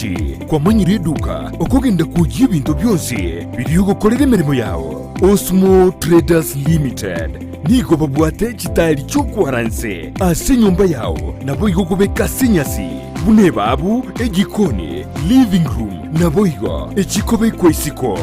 Omogusii, kwamanyire eduka okogenda kwoyia ebinto bionsi biria ogokorera emeremo yao. Osmo Traders Limited nigo babwate chitaeri chi'okwara nse ase enyomba yao naboigo okobeka ase enyasi buna ebabu, ejikoni, living room naboigo echikobekwa isiko.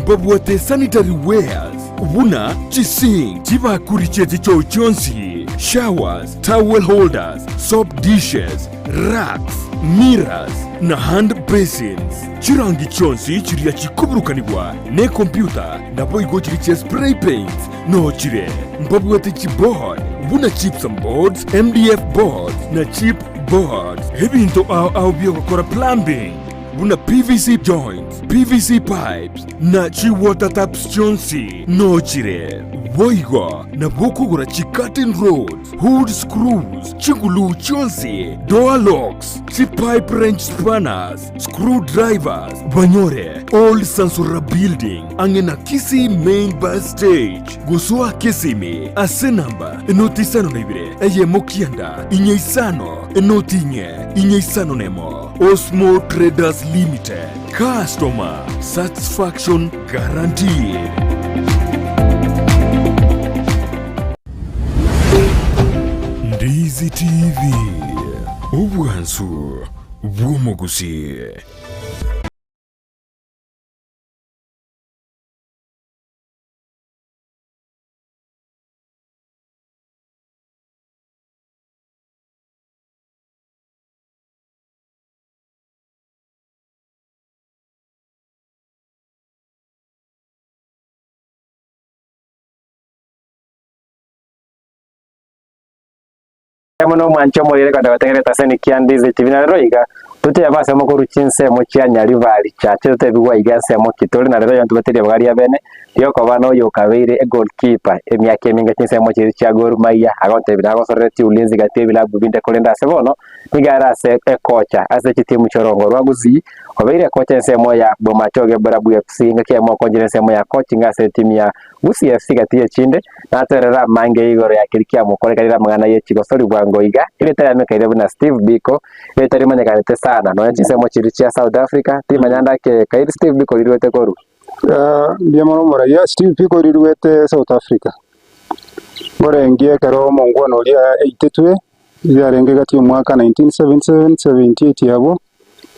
Mbabwate sanitary wares buna chisink, chibakuri chie chichoo chionsi, showers, towel holders, soap dishes, racks, mirrors, na hand basins. Chirangi chionsi chiria chikoburukanigwa nekompyuta naboigo chiria chia spray paints noo chire. Mbabwate chiboard buna gypsum boards, MDF boards na chip boards. Ebinto ao ao biogokora plumbing buna PVC joints, PVC pipes na chi water taps chionsi noo chire. Boigo nabo okogora chi curtain rods, hood screws, chiguluu chionsi, door locks, chi pipe wrench spanners, screw drivers, banyore Old Sansora Building ang'e na Kisii Main Bus Stage gosoa Kisimi ase namba enoti isano na ibere eyemo kianda inye isano enoti inye inye isano nemo. Osmo Traders Limited, customer satisfaction guaranteed. Ndizi TV, obwansu bw'omogusii. Mono omwanche omorere kande gotegerete ase Nikia Ndizi TV na rero iga totebe ase mokoru chinsemo chia Nyaribari Church totebigwa iga ensemo ki tore na rero iga ntobwate ribaga ria bene riokoba na oyo okabeire egoalkeeper emiaka eminge chinsemo chiria chia Gor Mahia agontebia nagosoreretie Ulinzi gati ebilabu binde korende ase bono nigo are ase ekocha ase chitimu chi'orongo rwa Gusii obeire ekocha ensemo ya Bomachoge Borabu FC ngaki eyemo okonchire ensemo ya coaching ase etimu ya Gusii FC gati y'echinde, naterere amange igoro ya keria kiamokorekanire amang'ana ye chigosori bwango iga, erieta riamekaire buna Steve Biko, erieta rimanyekanete sana nonya chinsemo chiria chia South Africa, timanya ndake kairi Steve Biko riruete korwa. Mbuya mono omoraia, Steve Biko riruete South Africa. Nkorengia ekero omongwana oria aitetwe, riarenge gati y'omwaka 1977, 78 abwo,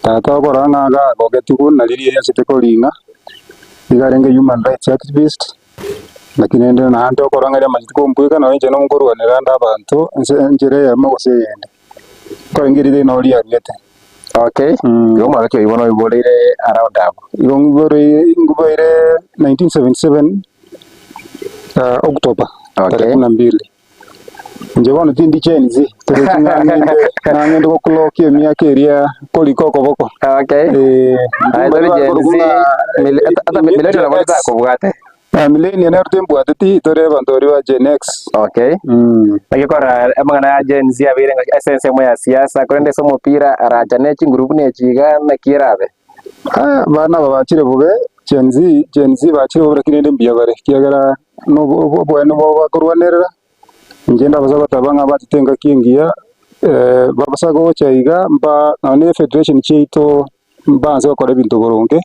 Tata okorora ng'a iga agogetigwe na riria riachete koring'a, nigo arenge human rights activist, lakini rende naende okorora ng'a riamachete kombweka nonye inche nonkorwanera ande abanto ase enchera eyemo gose eyende. Nkorenge riria nabo riaruete. Okay, igo omwaka ki oyio bono oiboreire around abwo? Igo ngiboreire ngiboire 1977 October Okay. tarehe kumi na mbili. Inche bono tindi Gen Z, torochi ng'a ng'ende nang'ende goclock emiaka eria korika okoboko. Okay. Eh, Aye intwe tori mbari Gen bakorokwa Z, ng'a mil- ata ata millennial Gen nabo X. totakobwate. Ah, millennial nero timbwateti, tore abanto baria ba Gen X. Okay. Mm. Naki korora amang'ana ya Gen Z abeire ng'a ase ensemo ya siasa, korende ase omopira arachane chinguru buna echi iga naki erabe? Ah, abana aba bachire bobe, Gen Z, Gen Z bachire bobe lakini rende mbuya bare, ekiagera na oboene bwabo bakorwanerera, inche ndabasa goteba ng'a bachete engaki engiya, babasa gocha iga mba nonye na efederation chiaito mbaanse gokora ebinto boronge,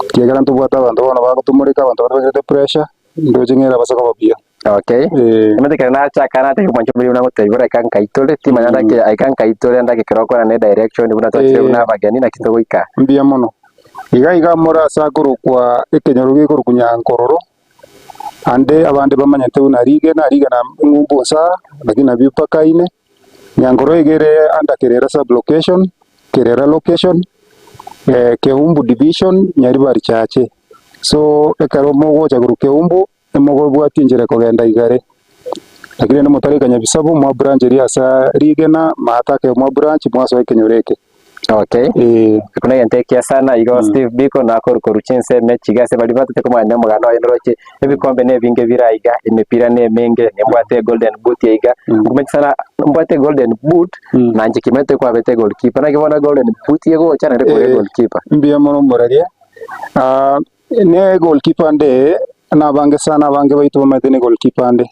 ekiagera ntobwate abanto bono bagotomoreka, abanto batobekete pressure, ndoche ng'a erabase koba buya. Okay, omanyete ekero nachaka natebia omwancho oria buna ngotebia buna aika nkaitore, timanya ndake aika nkaitore ndake ekero okora ne direction buna twachire buna abageni naki togoika. Mbuya mono. Iga iga more ase akorokwa ekenyoro gekorokwa Nyankororo, Ande abande bamanyete buna rigena, rigena ng'umbu nsa, lakini nabio mpaka ine, Nyankoro iga ere under Kerera sub location, Kerera location, Keumbu division, Nyaribari chache. So ekero mogocha korwa Keumbu, emogobwatia enchera ekogenda Igare. Lakini rende motaraika Nyabisabu, mwa branch eria asa rigena, maate ake mwa branch, mwasoa ekenyoro eke. Okay. Eh. Ekio negento ekiya sana igo Steve Biko nakorukorwa chinsemo echi iga ase baria batete komanya omogano oye noroche ebikombe nebinge bire aiga, emepira nemenge, nimbwate egolden boot iga, nkomanyete sana mbwate egolden boot na inche kimanyete kwabete egoalkeeper naki bono egolden boot egocha naende kore Eh, egoalkeeper. mbuya mono moraria. Ah, ne egoalkeeper nde nabange sana abange baito bamaete ne egoalkeeper nde.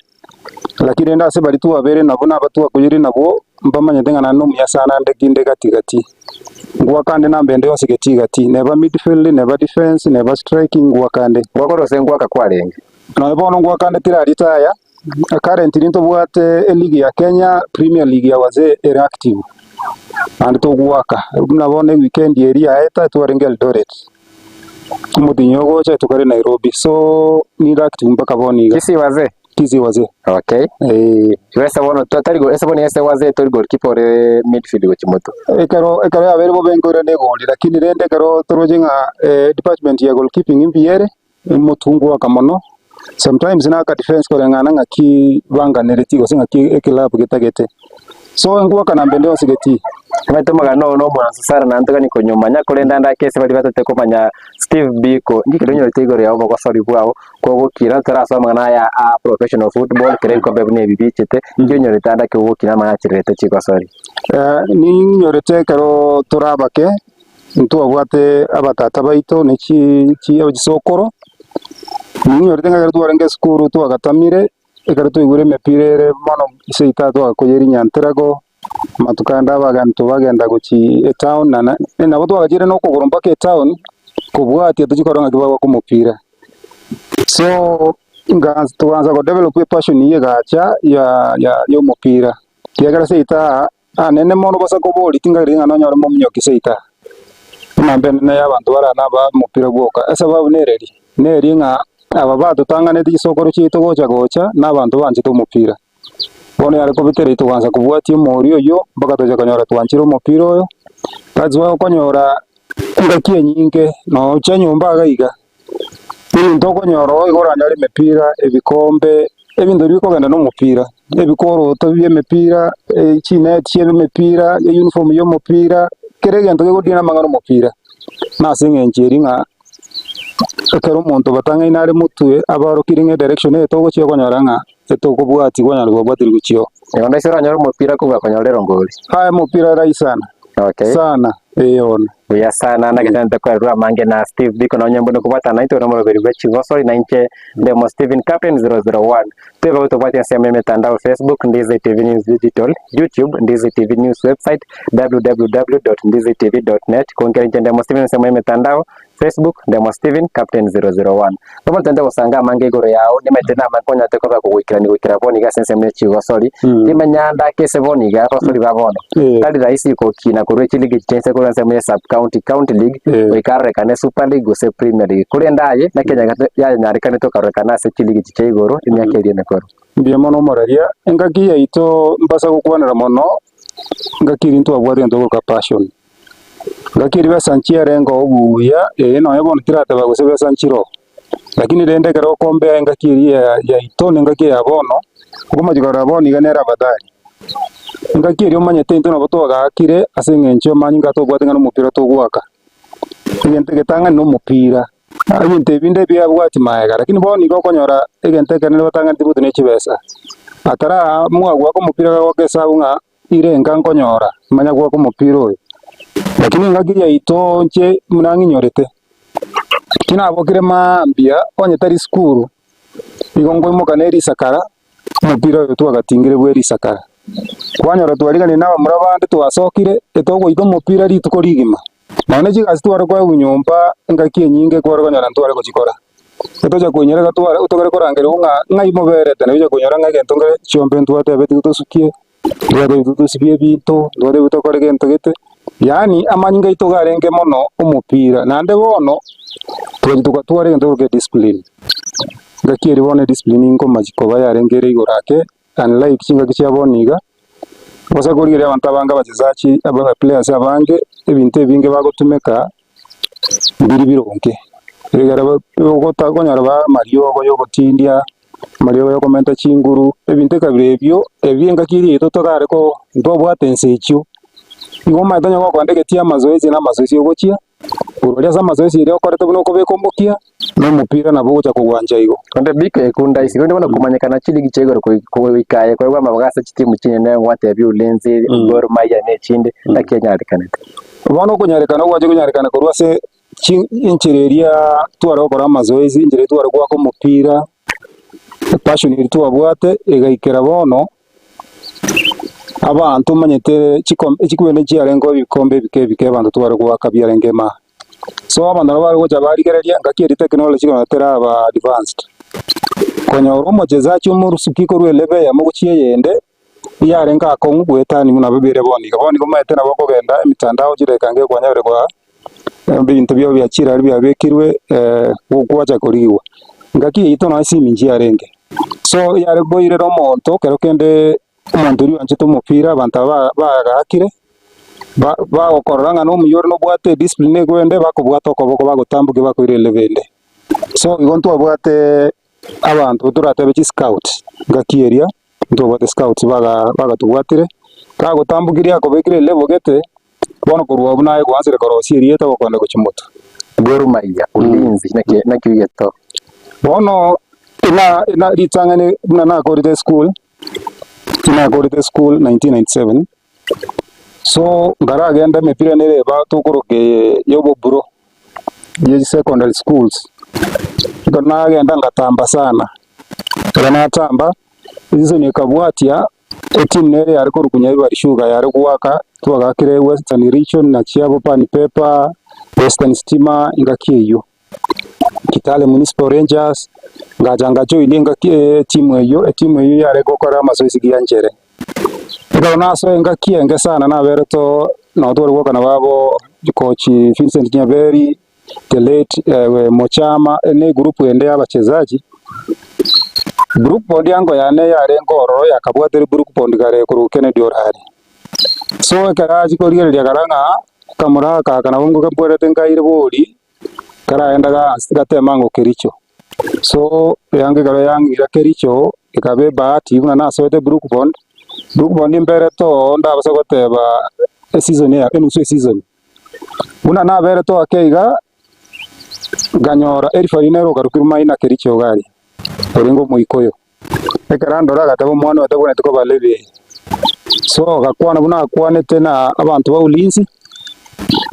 Lakini rende ase baria twabeire nabwo na abatwakoyeire nabwo. mbamanyete ng'a naende nomuya sana ande kinde gati gati. Ngwaka ande namba ende yonsi geti gati, neba midfield, neba defence, neba striking ngwaka ande. Ngwakora gose ngwaka kwarenge? Nonya bono ngwaka ande tiraria taya, currently ntobwate eligi ya Kenya, Premier League ya wazee ere active, naende togwaka. Buna bono eweekend eria yaeta twarenge Eldoret, omotinyi ogocha tokare Nairobi, so ninde active mpaka bono iga. Kisii wazee? Kisii wazee. Okay. Eh. Igo ase bono to- tari go- ase bono ase wazee tori goalkeeper ore midfield gochia motwe. Ekero ekero yabeire bobe nkoirana egoli, lakini rende ekero toroche ng'a department ya goalkeeping mbuya ere, omotungwaka mono, sometimes na aka defence koreng'ana ng'aki banganeretie gose ng'aki eclub getagete. So engwaka namba ende yonsi getii. Omanyete omogano oo nomwansu sana naende togani konyomanya, korende ande ake ase baria batete komanya Steve Biko, inki keria onyorete igoro ya obogosori bwao kogokina torasoa amang'ana aya a professional football kera ebikombe buna ebi bichete, inki onyorete ande ake ogokina amang'ana achirerete chigosori? Ninyorete ekero tore abake, ntwabwate abatata baito ne chi chi chisokoro, ninyorete ng'a ekero twarenge esukuru twagatamire, ekero twaigure emepira ere mono seito twagakoyeria Nyanterago, amatuko ande abanto bagenda gochia etown na na nabo twagachire na okogoro mpaka etown, kobwatia tochia korora ng'aki bagoaka omopira. So, ngansa togansa kodevelop epassion eye egacha ya ya ya omopira, ekiagera seito aa, anene mono bosa koboria tingageri ng'a nonyore mominyoki seito aa, buna mbe nene ya abanto bare aa naba omopira bwoka, esababu nereri, neri ng'a aba batotang'aneti chisokoro chiaito gocha gocha, na abanto banchete omopira. Bono yare kobitera togansa kobwatia omoori oyio mpaka tocha konyora twanchire omopira oyo, that's why okonyora engaki enyinge nocha nyomba iga iga, ebinto okonyora oo igo oranyore emepira, ebikombe, ebinto biria bikogenda na omopira, ebikoroto bia emepira, chineti chia emepira, euniform ya omopira, kera egento kegodeal na amang'ana omopira, na ase eng'encho eria ng'a ekero omonto batang'aini are motwe abaorokirie ng'a edirection eye togochia okonyora ng'a etokobwatia kwanyora kwabwatire gochia oo. Igo naise oranyore omopira kobua konyora erongori. Aye omopira rahisi sana. Okay. Sana, ee bono. Buya sana, naki togente kwererwa amange na Steve Biko nonye mbune kobwatana naintwe na omoroberi bwe chigosori na inche Ndemo Stephen Captain 001. Twebe gotobwatia ensemo y'emetandao Facebook Ndizi TV News Digital, YouTube Ndizi TV News Website www.ndizitv.net konkera inche Ndemo Stephen ensemo y'emetandao Facebook, Ndemo Stephen, Captain 001. Bono tente gosanga amange igoro yao, nimaete namange konyarete koba kogoikerania goikera bono iga ase ensemo ye chigosori, timenya ndake ase bono iga abasori ba bono. Tari rahisi gokina korwa echiligi echi chiainse korwa ensemo ye sub county, county league, goika arorekane super league gose premier league. Korende aye naki yanyarekanete okarorekana ase chiligi echi chia igoro emiaka eria emekoro. Mbuya mono omoraria, engaki yaito mbasa gokwanera mono, engaki eria ntwabwate egento gokwa passion. Ngaki eria besa nchiarenge oo buya, ee nonya bono tirateba gose besa nchire oo, lakini rende ekero okombea engaki eria ya yaito na engaki eye ya bono, okomanya korora bono iga nere afadhali. Engaki eria omanyete intwe nabo twagaakire ase eng'encho amanyinga tobwate ng'a nomopira togoaka, egento egetang'ani nomopira. Ebinto ebi binde ebiabwati magega, lakini bono nigo okonyora egento ekenene batang'aneti gotwa ne chibesa. Ataraamua goaka omopira gagoaka esabu ng'a ire enka nkonyora, manya goaka omopira oyo. Lakini engaki yaito inche buna ng'inyorete, ki nabokire mambia onye tari sukuru, nigo nkoimoka ne risakara, omopira oyo twagatingire bwe risakara. Kwanyora twariganirie na abamura bande twasokire, etogoita omopira rituko rigima. Nonya ne chigasi tware koegwa nyomba engaki enyinge kware konyora ntware gochikora. Tocha koinyora iga tware tokare korangerigwa ng'a ng'ai moberete, nario ocha koinyora ng'a egento nkere chiombe ntwatebetigwe tosukie. Ntwatebiwe tosibie ebinto, ntwatebiwe tokore gento gete, yaani amanyinga aito iga arenge mono omopira. Naende bono, twachia togatwara egento gekorokwa ediscipline. Engaki eria bono ediscipline nkomachi koba yarenge ere igoro ake, unlike chingaki chia bono iga, gose korigereria abanto abange abachesachi aba players abange, ebinto ebinge bagotumeka. Mbiri bironge, ekero ogotaka ba amariogo ya ogotindia, amariogo ya okomenta chinguru, ebinto ekabira ebio, ebio engaki eria yaito totare ko ntobwate ense echio. Igo omanyete onye gokogenda egetii amazoezi na amazoezi ogochia, korwa aria ase amazoezi eria okorete buna okobeka omokia, na omopira nabo ogocha kogwancha igo. Onde biko ekunda isiko onde bono komanyekana chiligi chia igoro goika aye koegwa amabaga ase chitimu chinene gwatebia Ulinzi, Gor Mahia na echinde, naki enyarekanete. Bono okonyarekana gwacha konyarekana korwa ase chi enchera eria tware gokora amazoezi, enchera eria tware goaka omopira, epassion eria twabwate egaikera bono. Abanto omanyete chiko chikwende nchiarenge ebikombe ebike ebike abanto tware goaka biarenge maa. So abanto nabo bare gocha barigereria ngaki eria technology bono teraba advanced. Konyora omochezaji omorusuki korwa elevel eyemo gochia eyende, yarenge akong'u goetania buna bibere bono iga. Bono iga omanyete nabo okogenda emitandao chidakika nge kwanyarire koa ebinto biabo bia chirari biabekirwe gokwacha korigigwa. Ngaki yaito nonya esimi nchiarenge, so yare koirera omonto ekero kende omonto oria oanchete omopira abanto aba bagaakire, ba- bagokorora ng'a nomuya ore nobwate ediscipline egwende bakobwata okoboko bagotambokia bakoira elevel ende. So igo ntwabwate abanto toratebe chiscout ngaki eria, ntwabwate scouts baga bagatobwatire, bagotambokirie akobekire elevel gete, bono korwa abwo naye gwansire korosia erieta gokogenda gochia motwe. Gor Mahia, Ulinzi, naki naki oigeto? Bono ina ina ritang'ani buna nakorete eschool, Nakorete eschool 1997, so nkaragenda emepira nere eba tokoroka eye ya oboburo, ya secondary schools, ekero nagenda ngatamba sana, ekero natamba, eseason ekabwatia, etimu nere yare korokwa Nyaibari Sugar yare goaka, twagakire Western Region na chiabo Pan Paper, Western Stima, engaki eywo. Kitale Municipal Rangers, ngacha ngajoinia engaki etimu eyio, etimu eyio yare gokora amazoezi gianchere. Ekero nasoa engaki enge sana naberete oo nabo tware goaka nabo abo coach Vincent Nyaberi, the late Mochama, na egroup ende ya abachezaji, Group bond ango yane yarenge ororo yakabwatire group bond kare korwa Kennedy Orare. So ekero achia korigereria kara ng'a kamura aka aka nabo mbwerete nkaire bori, karagenda gasi gatema ng'o Kericho. So eanga ekero yang'ira Kericho, ekaba ebahati buna nasoete Brook Bond, Brook Bond mberete oo ndabasa goteba eseason eye enusu eseason. Buna naberete oo ake iga, nkanyora erifari nere okarokirwe Maina Kericho iga aria, orenge omoikoyo. Ekero andora agateba omwana oyo tabwenereti koba Levi. So agakwana buna akwanete na abanto ba ulinzi,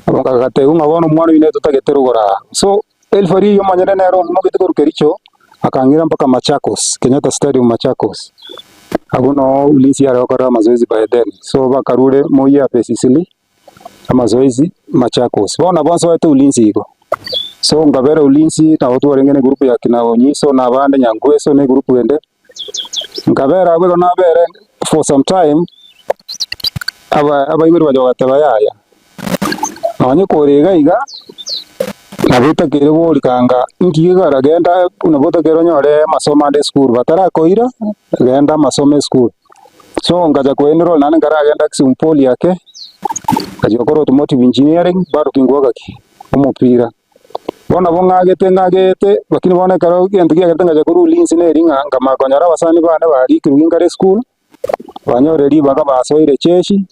agatebiwa ng'a bono omwana oyio nere totagete rogoro aa. So elifari eyio omonyene nere omogete korwa Kericho, akang'ira mpaka Machakos, Kenyatta Stadium Machakos. Abwo noo ulinzi yare gokorera amazoezi by then. So bakarure Moi Abe Sicily, amazoezi Machakos. Bono nabo nsoete ulinzi igo. So nkabera ulinzi nabo twarenge na egroup ya kina Onyiso na abande Nyangweso na egroup ende, nkabera abwo ekero nabere for some time, aba abaibori bacha bagateba yaya, nonye kore iga iga, nabo otakeire borikanga nki gekaragenda nabo otakeire onyore amasomo ande esukuru, batarakoira genda amasomo esukuru. So ngacha koenroll naende nkaragenda Kisumu Poly ake, ngachia gokora automotive engineering bado kingwoka ki? Omopira. Bono nabo ng'agete ng'agete, lakini bono ekero egento kiagerete ngacha korwa ulinzi neri ng'a nkamanya konyora abasani bane barikirwe ginkare esukuru, banyorire ribaga basoire echeshi,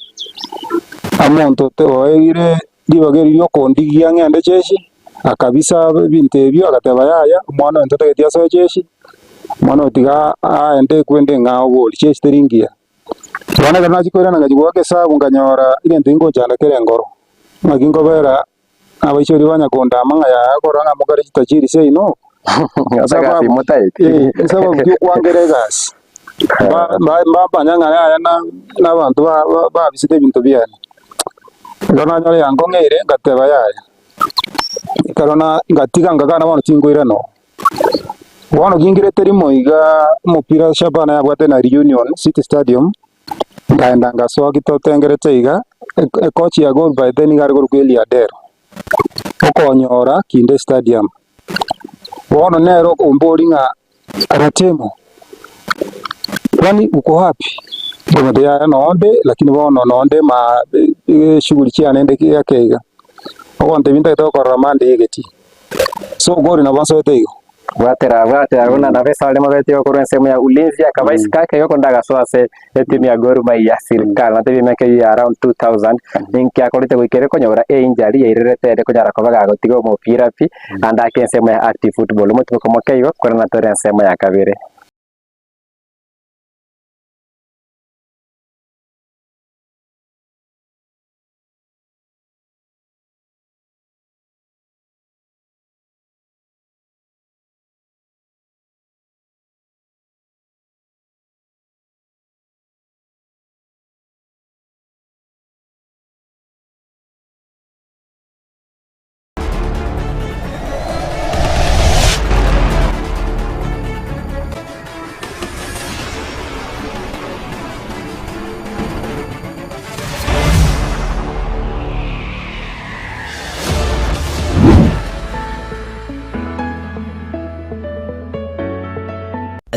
omonto oeire ribaga erio riokondigia ng'ende echeshi, akabisa ebinto ebio agateba yaya, omwana oyo ntotageti asoe echeshi, omwana oyo tiga aende ekwende ng'a obori, cheshi teri ngiya. Bono ekero nachia koirana ngachia goaka esabu nkanyora egento ingochanda kere enkoro, ng'aki nkobera abaisori banya kondama ng'a yaya korora ng'a mokare chitajiri seino, Ase egasi motaeti. esababu ki okwangera egasi, Mba- mba- mbamanya ng'a yaya na na abanto ba- ba- babisete ebinto biane. Ekero nanyora yankong'eire ngateba yaya, ekero na ngatiga ngakana bono tinkoirana oo. Bono gingirete rimo iga omopira Shabana yabwate na Reunion City Stadium, nkaenda ngasoa gitotengerete iga, ecoach ya Gor by then iga are korokwa Eli Adero, okonyora kinde stadium. Bono nere okombori ng'a Ratemo, kwani uko wapi? Nkomotebia yaya nonde lakini bono nonde ma eshughuli chiane inde ake iga. Ogontebia ntagete gokorora Monday egeti. So Gor nabo nsoete igo. Bwatera bwatera buna nabo esare mabete yokorwa ensemo ya Ulinzi akaba isiko ake igo konde agasoa ase etimu ya Gor Mahia Sirkal natebie emiaka eyio ya around 2000 ninki akorete goika ere konyora einjury yairerete ere konyara koba gagotiga omopira pi ande ake ensemo ya active football omotiboka moke igo korende natore ensemo ya kabere.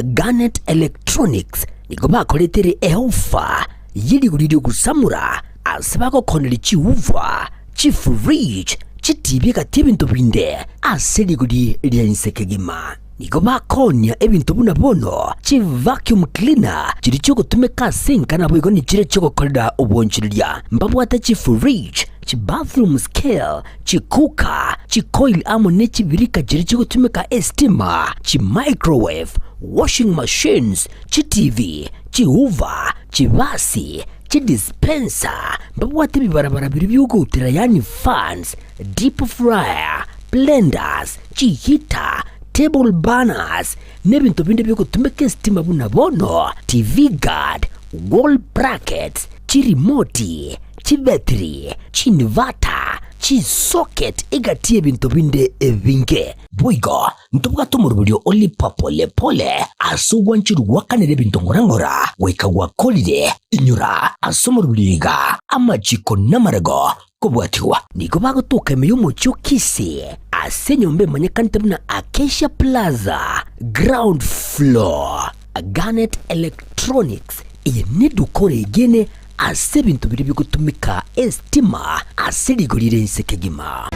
Garnet Electronics nigo bakoretere eofa ye rigori ri'ogosamora ase bagokoneria chiuva, chifridge, chitibi egati y'ebinto binde ase rigori ria inse kegima. Nigo bakoonia ebinto buna bono chivacuum cleaner chiria chiogotumeka ase enka naboigo nechiria chiogokorera obonchoreria. Mbabwate chifridge, chibathroom scale, chicooker, chicoil amo ne chibirika chiria chigotumeka estima, chimicrowave, washing machines, chitivi, chihoover, chibasi, chidispenser, mbabwate ebibarabara biria biogoutera yaani fans, deep fryer, blenders, chiheater, table burners, na ebinto binde biogotumeka estima buna bono TV guard, wall brackets, chirimoti, chibetiri, chiinverter, chisocket egati y'ebinto binde ebinge. Boigo ntobwate omoroberio o Lipa Pole Pole ase ogwancherwa gwakanera ebinto ng'ora ng'ora goika gwakorire. Inyora ase omoroberio iga amachiko namarego kobwatigwa. Nigo bagotoka ime y'omochie o Kisii ase enyomba emanyekanete buna Acacia Plaza, ground floor. Garnet Electronics, eye neduka oregene ase ebinto biria bigotumeka estima ase rigori rire inse kegima.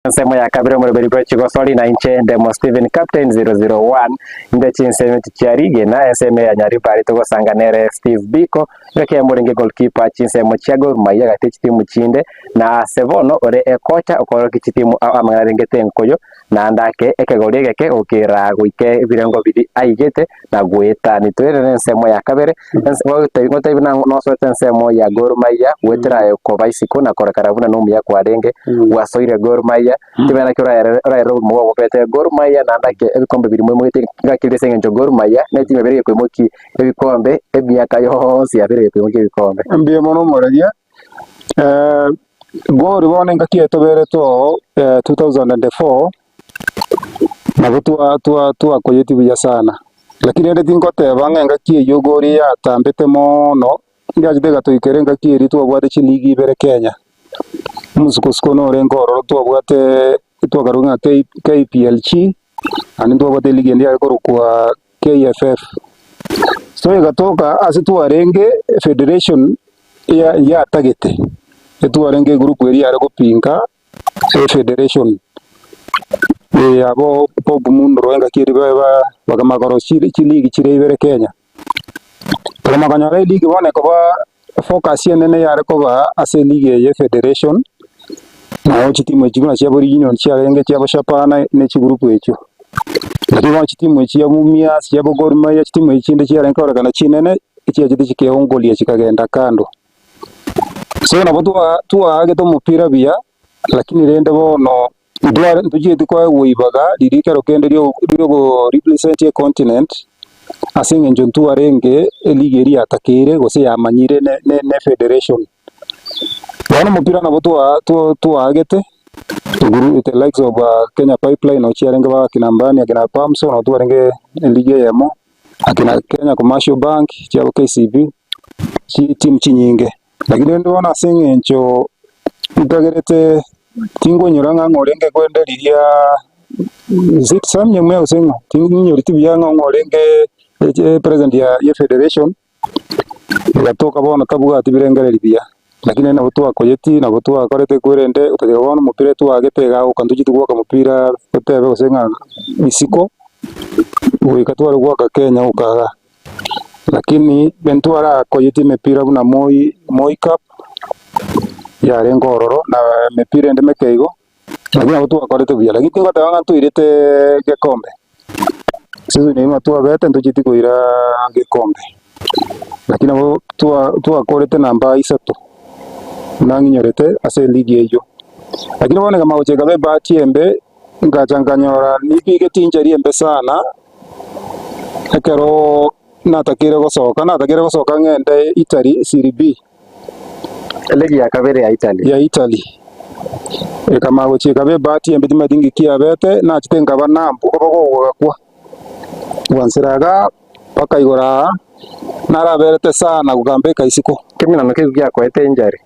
Ensemo ya kabere omoroberi bwe chigosori na inche Ndemo Stephen Captain 001 inde chinsemo echi chia rigena ensemo ya Nyaribari togosanga nere Steve Biko ngaki amorenge goalkeeper chinsemo chia Gor Mahia gati chitimu chinde na ase bono ore ekocha okorokia chitimu ao amang'ana arengete enkoyo naende ake ekegori egeke gokera goika ebirengo biria aigete na goetania. Toirane ensemo ya kabere, ngotebi buna nosoete ensemo ya Gor Mahia goetera aye koba isiko na korekana buna nomuya kwarenge, gwasoire Gor Mahia, tibe naki oraerere oraerere obogima bwao bobete Gor Mahia naende ake ebikombe biria moimogetie ngaki ase eng'encho Gor Mahia ne etimu ebere gekoimokia ebikombe emiaka yonsi yabere gekoimokia ebikombe. Mbuya mono omoraria, Gor bono engaki etoberetwe oo 2004, Nabo twakoyetie buya sana, lakini rende tingoteba ng'a engaki eyio gori yatambete moono, yachete egatoikera engaki eria twabwate chiligi ibere Kenya, omosukosuko norenge ororo twabwate twakarwa ng'a KPLG, naende ntwabwate eligi ende yare korokwa KFF. So egatoka ase twarenge federation yatagete, etwarenge egroup eria yare gopinga. Efederation abo Bob Munro engaki eria ba bakamanya korosia chiligi chiria ibere Kenya. Bakamanya konyora eligi bono ekoba focus enene yare koba ase eligi eye ya efederation, nabo chitimu echio buna chia bori union chiarenge chia Shabana na chigroup echio. Lakini bono chitimu echio chia Mumias, chia Gor Mahia, chitimu echio chinde chiarenge kororekana chinene, echiachete chikeongoria chikagenda kando. So nabo twaagete omopira buya, lakini rende bono ntochieti koegwa ibaga riria ekero kende riogo represent econtinent ase eng'encho ntwarenge eligi eria yatakeire gose yamanyire ne federation. Bono omopira nabo twaagete the likes of Kenya Pipeline nabo chiarenge ba akina Ambani, akina Pamso nabo twarenge eligi eyemo, akina Kenya Commercial Bank, chiabo KCB. chitimu chinyinge. Lakini rende bono ase eng'encho ntagerete tingonyora ng'a ng'a orenge kwenda riria is it Sam Nyamweya gose ng'o, tinyoreti buya ng'a ng'o orenge president ya federation, egatoka bono tabwati birengererio buya. Lakini nabo twakoyeti, nabo twakorete kwerende, otatiga bono omopira twagete iga goka ntochieti goaka omopira totebe gose ng'a isiko, goika tware goaka Kenya goka igaa. Lakini ntwarakoyetie emepira buna Moi, Moi Cup, yarenge ororo, na emepira ende meke igo, lakini nabo twakorete buya. Lakini tingoteba ng'a ntoirete gekombe, season eyio ng'a twabete ntochieti koira gekombe, lakini nabo twa twakorete namba isato, buna ng'inyorete ase eligi eyio. Lakini bono ekama gocha ekaba ebahati embe, ngacha nkanyora nibigeti inchari embe sana. Ekero natakeire gosoka, natakeire gosoka ng'ende Italy Serie B. Eligi ya kabere ya Italy. Ya Italy. Ekamanya gochia ekaba ebahati embe timanyeti ng'iki yabete, nachete nkaba nambu, okoboko oko gogakwa. Gwansera igaa mpaka igoro aa, naraberete sana gokambeka isiko. Ekeminano kegwo giakoete injury.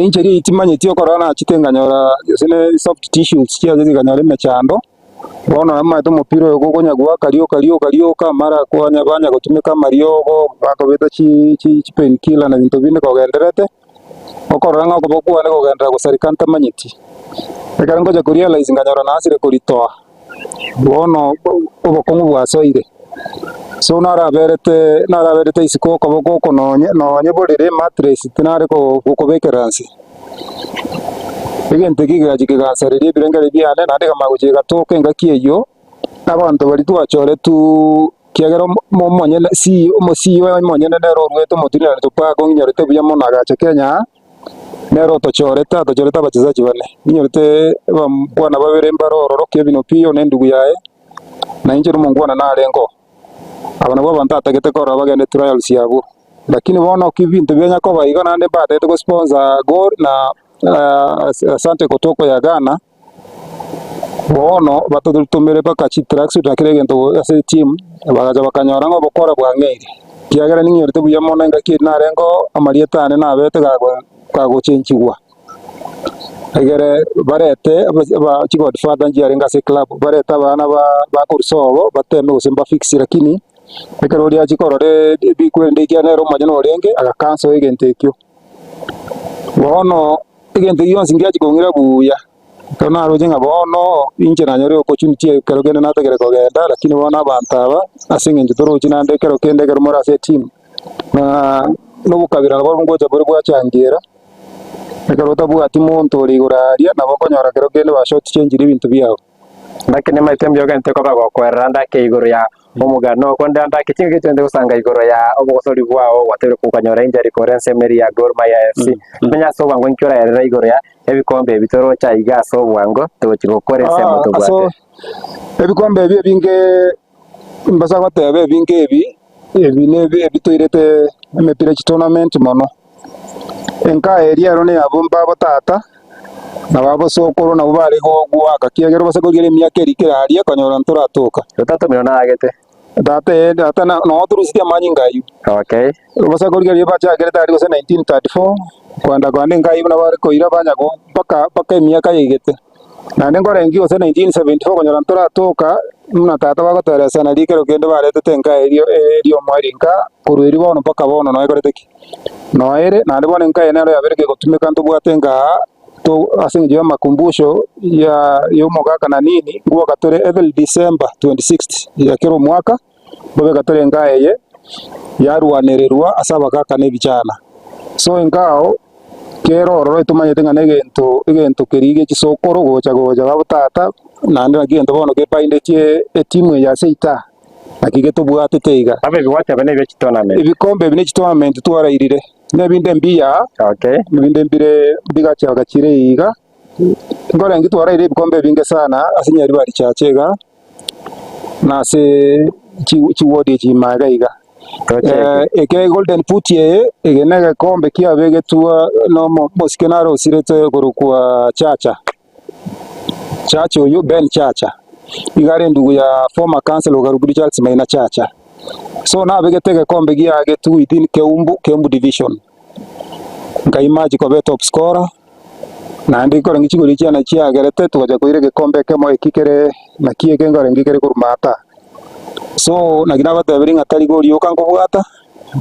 Injury eyio timanyeti okorora nachete nkanyora gose ne soft tissues chiaye chikanyora emechando. Bono namanyete omopira oyo gokonya goaka rioka rioka rioka mara kwanya banya gotumeka amariogo, bakobeta chi chi chipainkiller na binto binde kogendererete, okorora ng'a okoboko kwane kogenderera gosareka ntamanyeti. Ekero ngocha korealize nkanyora nasire koritoa, bono obokong'u bwasoire. So naraberete naraberete isiko okoboko oko nonye nonye borere emattress tinare ko gokobekera nse. Egento eke kegacha kegansareria ebirengererio biane, naende ekamanya gocha egatoka engaki eyio, abanto baria twachoretwoo ekiagera omo omonyene CEO omo CEO omonyene nere oruete omotinani Tupac ong'inyorete buya mono agacha Kenya aa, nere otochorete atochorete abachesaji bane, ng'inyorete abambwana babere mbare ororo Kevin Opiyo na endugu yaye, na inche na omongwana narenge oo. Aba nabwo abanto atagete korora bagende trials abwo. Lakini bono ki ebinto bianya koba igo naende mbatagete go sponsor Gor na Asante Kotoko ya Ghana, bono batotomere mpaka chi tracksuit na kera egento ase etimu, bagacha bakanyora ng'a obokora bwang'eire. Ekiagera ning'inyorete buya mono engaki eria narenge oo, amarieta ane nabete gagochenchigwa. Egere barete chigodfather nchiarenge ase eclub, barete abana ba korwa sobo bateme gose mbafix lakini ekero oria achia korora ebikweri ekiagera nere omonyene orenge agacancel egento ekio. Bono egento gionsi ngiachia kong'ira buya, ekero naroche ng'a bono inche nanyore opportunity ekero kende natagete kogenda lakini bono abanto aba ase eng'encho torochi naende ekero kende ekero more ase etimu, na obokabira nabo ngocha bore bwachangiera. Ekero otabwati monto ore igoro aaria, nabo okonyora kero kende bashort-changire ebinto biao. Naki nimaete mbuya ogente koba gokwerera ndake igoro ya omogano oko nde ndake chingaki chionsi gosanga igoro ya obogosori bwao gwatebirie gokanyora injury kore ensemo eria ya Gor Mahia FC. Menya ase obwango inki oraerere igoro ya ebikombe ebi toroche aiga ase obwango togochi gokora ensemo Ah, tobwate. aso ebikombe ebi ebinge mbasa goteba ebinge ebi, ebi nebi ebitoirete emepira chitournament mono. Enka eria ero neyabo mbabo tata, na babo sokoro nabwo bare goaka, ekiagera obase korigereria emiaka eria kera aria konyora ntoratoka. Tata omino naagete. Tata ee tata na noo torusetie amanyinga ayio. Okay. Obase korigereria bachakerete aria gose 1934, kogenda kogenda enka eyio buna bare koira banya go mpaka mpaka emiaka yaigete. Naende nkorengia gose 1974 konyora ntoratoka, buna tata bagotoeresa nario ekero kende baretete enka erio erio omoerio nka korwa erio bono mpaka bono noe ekorete ki? Noere, naende bono enka eye nero yabeire kegotumeka ntobwate enka aa to ase eng'encho y'amakumbusho ya ya omogaka na nini, ngoaka tore every December 26th ya kera omwaka, nkobeka tore enka eye yarwanererwa ase abagaka na ebichana. So enka ao kera ororo etomanyete ng'a negento egento keria gie chisokoro gocha gocha babo tata, naende naki egento bono gebaindetie etimu eye ase itaa. Naki getobwatete iga. Abe ebigote ebi nebie chitournament. Ebikombe ebi ne chitournament twarairire, na ebinde mbiya, Okay. ebinde mbire mbigacha gachire iga. Nkorenge twaraire ebikombe ebinge sana ase Nyaribari Church iga, na ase chi chiward echi ime iga iga. Tocheke. Eke golden boot eye, eke na egekombe kiabegetwa na omo omosike nare osirete korokwa Chacha. Chacha oyio Ben Chacha, iga are endugu ya former councillor o Karukuri Charles Maina Chacha. So nabegete egekombe giagetwe within Keumbu, Keumbu division. Nkaimagine koba etop scorer, naende nkorenge chigori chiane chiagerete togacha koira egekombe ekemo eki kere naki eke nkorenge kere korwa maata. So naki nabatebirie ng'a tari gorioka nkobwata,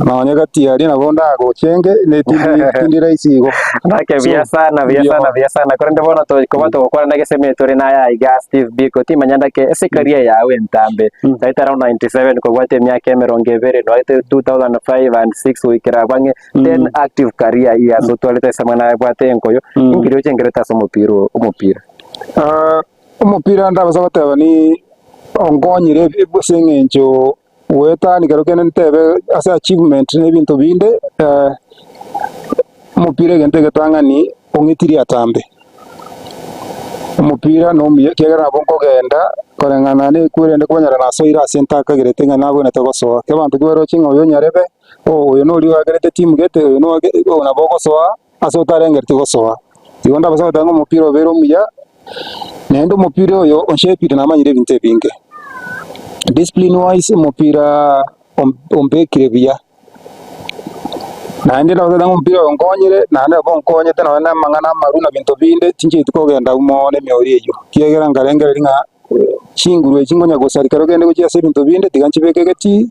nonye gati aria nabo ndagochenge ne tindi tindi rahisi igo. Nake So, buya sana buya mbuya sana mono. buya sana korende bono tokoba togokwana na geseme tore naye aiga Steve Biko timanya ndake ase career yago entambe Mm. right around 97 kobwate emiaka emerongo ebere noete 2005 and 6 goikera abang'e 10 Mm. active career years otwarete ase amang'ana abwate enkoyo Mm. inki riroche nkerete ase omopira oo omopira. Ah, omopira ndabasa goteba ni onkonyire ase eng'encho goetania kero kende ntebe ase achievement na ebinto binde, omopira egento egetang'ani ong'itirie atambe. Omopira na omuya ekiagera nabo nkogenda koreng'ana na ekwe rende kwanyora nasoire ase ntakagerete ng'a nabwenerete gosoa. Ekero abanto kibaroche ng'a oyo onyarebe. Oh oyo noria oakerete timu gete, oyo noake oyo nabo ogosoa ase otarengereti gosoa. Igo ndabasa goteba ng'a omopira obeire omuya, naende omopira oyo onshepire namanyire ebinto ebinge. Discipline wise omopira ombekire buya. Naende nabo ng'a omopira oyo onkonyire, naende nabo onkonyete nonye na amang'ana amaru na binto binde, tinchieti kogenda abwo mono emioro eywo, ekiagera nkarengereria ng'a chinguru echi nkonya gosaria ekero kende gochia ase ebinto binde tiga nchibeke egetii,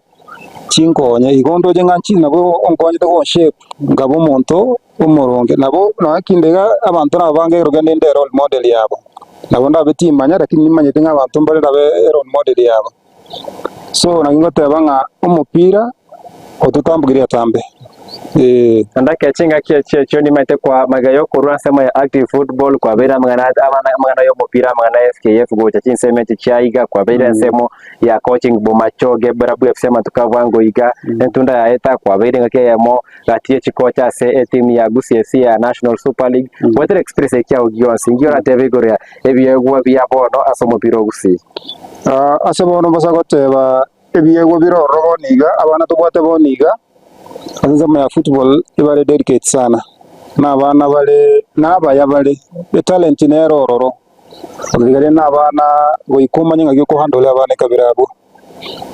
chinkonye. Igo ndoche ng'a nchi nabo onkonyete gonshape nkaba omonto omoronge. Nabo nonye kinde iga abanto nabange ekero kende inde erole model yabo, nabo ndabe timanya lakini nimanyete ng'a abanto mbare nabe erole model yabo. So naki ngoteba ng'a omopira ototambokirie atambe, eh. Naende chingaki echio echio nimaete kwa magega y'okorua ensemo ya Active Football kwabeire amang'ana abana amang'ana y'omopira amang'ana ya FKF gocha chinsemo echi chia iga kwabeire ensemo ya coaching Bomachoge Barabwo FC amatuko a bwango iga entunda yaye takwabeire engaki eyemo gati ye chikocha ase etimu ya Gusii FC ya National Super League goetera experience eye kiao gionsi nki oratebe igoro ya ebiegwa bia bono ase omopira o Gusii? Ase bono mbosa goteba ebiegwa bire ororo bono iga, abana tobwate bono iga, ase ensemo ya football ebare delicate sana, na abana bare na abaya bare, etalent nere ororo, rigereria na abana goika omanye ng'aki okohandle abana ekabira abwo,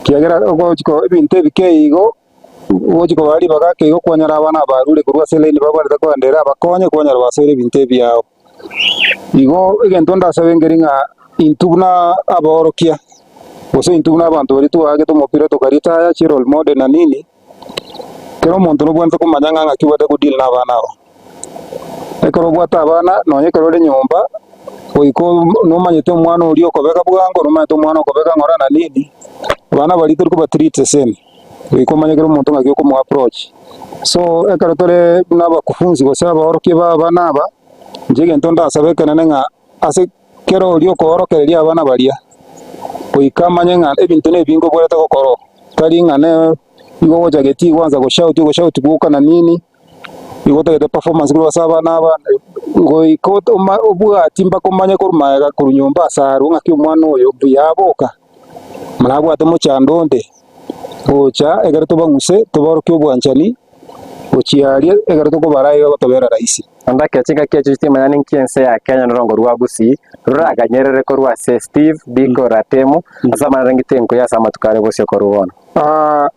ekiagera ogochi ko ebinto ebike igo, ogochi kobaa ribaga ake igo kwanyora abana abarure korwa ase elaini babwenerete koenderera abakonye kwanyora basoire ebinto ebiao. Igo egento ndasabe nkeri ng'a intwe buna abaorokia, gose intwe buna abanto baria twaagete omopira tokaritaya chi role model na nini, kera omonto nobwenerete komanya ng'a ng'aki obwenerete go deal na abana aba. Ekero obwate abana nonye ekero ore nyomba, goika nomanyete omwana oria okobeka bwango, nomanyete omwana okobeka ng'ora na nini, abana baria tori koba treat the same, goika omanye kera omonto ng'aki okomo approach. So ekero tore buna abakufunzi gose abaorokia ba abana aba, inche egento ndasabe ekenene ng'a ase kera oria okoorokereria abana baria, goika amanye ng'a ebinto na ebinge obwenerete gokora oo, tari ng'a ne igo ogocha getii gwansa goshout ogoshout gwoka na nini, igo otagete performance korwa ase abana aba, goika ot- obwati mpaka omanye korwa magega korwa nyomba ase arwe ng'aki omwana oyo mbuya aboka, mana abwate omochando onde. Gocha ekero tobang'use toborokie obwanchani gochia aria ekero tokobara iga gotobera rahisi. Ondake chingaki echio chitimanya ninki ense ya Kenya norongo rwa Gusii roraganyerere korwa ase Steve Biko Ratemo ase amanene ngite enkuya ase amatuko are bosio korwa bono.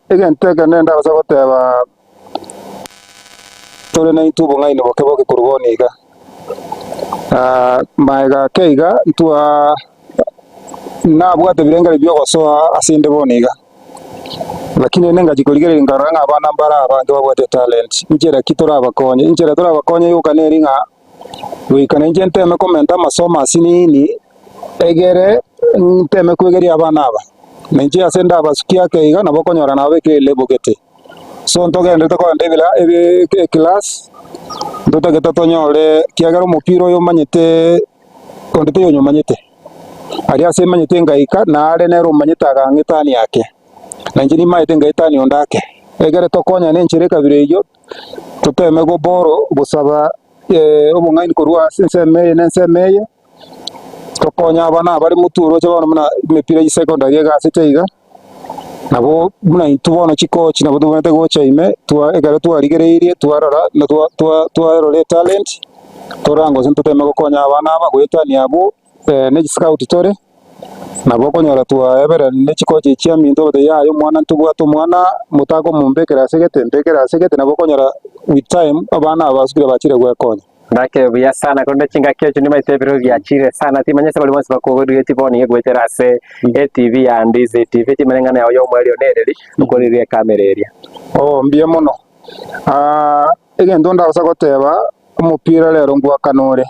Egento ekenene ndabasa goteba tore naintwe obong'aini boke boke korwa bono iga. Magega ake iga ntwa nabwate ebirengererio biogosoa ase inde bono iga, lakini rende ngachia korigereria nkarora ng'a abana mbare abange babwate etalent, inchera ki torabakonye? Inchera torabakonye yoka neri ng'a goika nainche nteme komenta amasomo asinini egere nteme kwegeria abana aba, nainche ase ndabasukia ake iga nabo okonyora nababekire elabel gete. So ntogenderete kogenda ebira ebi eclass, ntotagete tonyore ekiagera omopira oyo omanyete onde taiyo onyomanyete, aria ase emanyete ngaika nare nere omanyete agang'etania ake, na inche nimaete ngaetania onde ake. Ekere tokonyana enchera ekabira eyio, toteme goborrow gosaba obong'aini korwa ase ensemo eye na ensemo eye, tokonye abana abare motwe oroche bono buna emepira ya secondary egasete iga. Nabo buna intwe bono chikochi nabo tobwenerete gocha ime, twa ekero twarigereirie twarora na twa twa twarora etalent, torora gose ntoteme gokonya abana aba goetania abwo na chiscout tore, nabo okonyora twaeberania ne chikochi echi chiaminto ogotebi yaya omwana ntobwate omwana motakomombekera ase gete mbekera ase gete, nabo okonyora with time abana aba basukire bachire gwekonya. Ngake buya sana korende chingaki echio nimaete ebiro biachire sana timanya ase baria bonsi bakogoriretie bono nigo egoetera ase etv ya Ndizi TV timanya eng'ana yao y'omoerio nereri okoriria ekamera eria. Oo mbuya mono. Egento ndagose goteba, omopira rero ngwakana ore.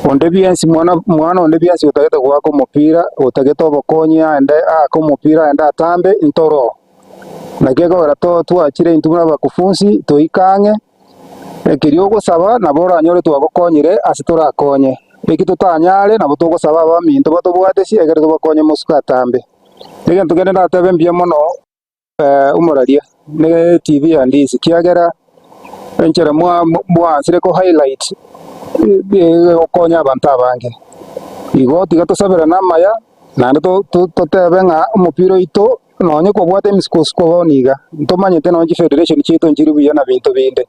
Onde bwensi mwana mwana onde bwensi otagete goaka omopira, otagete obokonyi aende aake omopira aende atambe, ntoro oo. Naki ekogera to twachire intwe buna abakufunsi, toike ang'e. Ekeria ogosaba nabo oranyore twagokonyire ase torakonye, eki totanyare nabo togosaba abaminto batobwatesie ekero tobakonye mosuko atambe. Egento kende ndatebe mbuya mono omoraria ne TV ya Ndizi kiagera enchera mwansire ko highlight egokonya abanto abange. Igo tiga tosaberane amaya naende totebe ng'a omopira oito. Nonye kobwate emisukosuko bono iga, ntomanyete nonye chifederation chiaito nchiri buya na binto binde,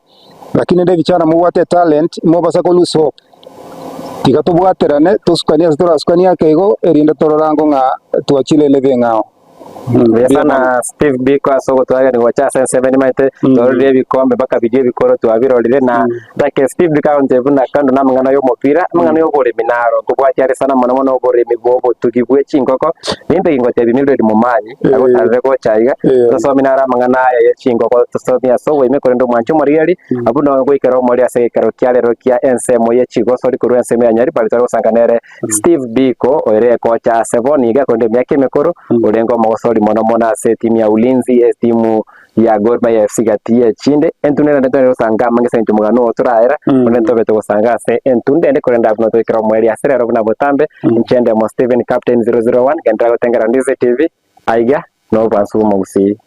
lakini rende ebichana mobwate etalent, mobasa ko lose hope. Tiga tobwaterane, tosukanie ase torasukanie ake igo, erinde torore ango ng'a twachire eleve eng'ao. Mbuya sana Steve Biko ase ogotwagania gocha ase ensemo nimanyete twarorire ebikombe mpaka biria ebikoro twabirorire na like Steve Biko agontebia buna kando na amang'ana ya omopira amang'ana ya oboremi naro nkobwatia are sana mono mono oboremi bwa obotugi bwe chingoko nimbe gingotebia Mildred Momanyi agotarere gocha iga tosomi naro amang'ana aya ye chingoko tosomi ase oboime korende omwanche omorigeri abwo nonya goikera omori ase egekero kia rero kia ensemo ye chigosori korwa ensemo ya Nyaribari tore gosanga nere Steve Biko, oire ekocha ase bono iga korende emiaka emekoro, orenge omogosori mono mono ase etimu ya Ulinzi, etimu ya Gor Mahia FC gati y'echinde. Entunde naende tore gosanga amange ase eng'encho omogano oo toraera, korende ntobe togosanga ase entunde ende korende abwo ntoikere omoerio ase rero buna botambe. Inche ndemo Stephen Captain 001, genderera gotengera Ndizi TV, aiga nobwansu bw'omogusii.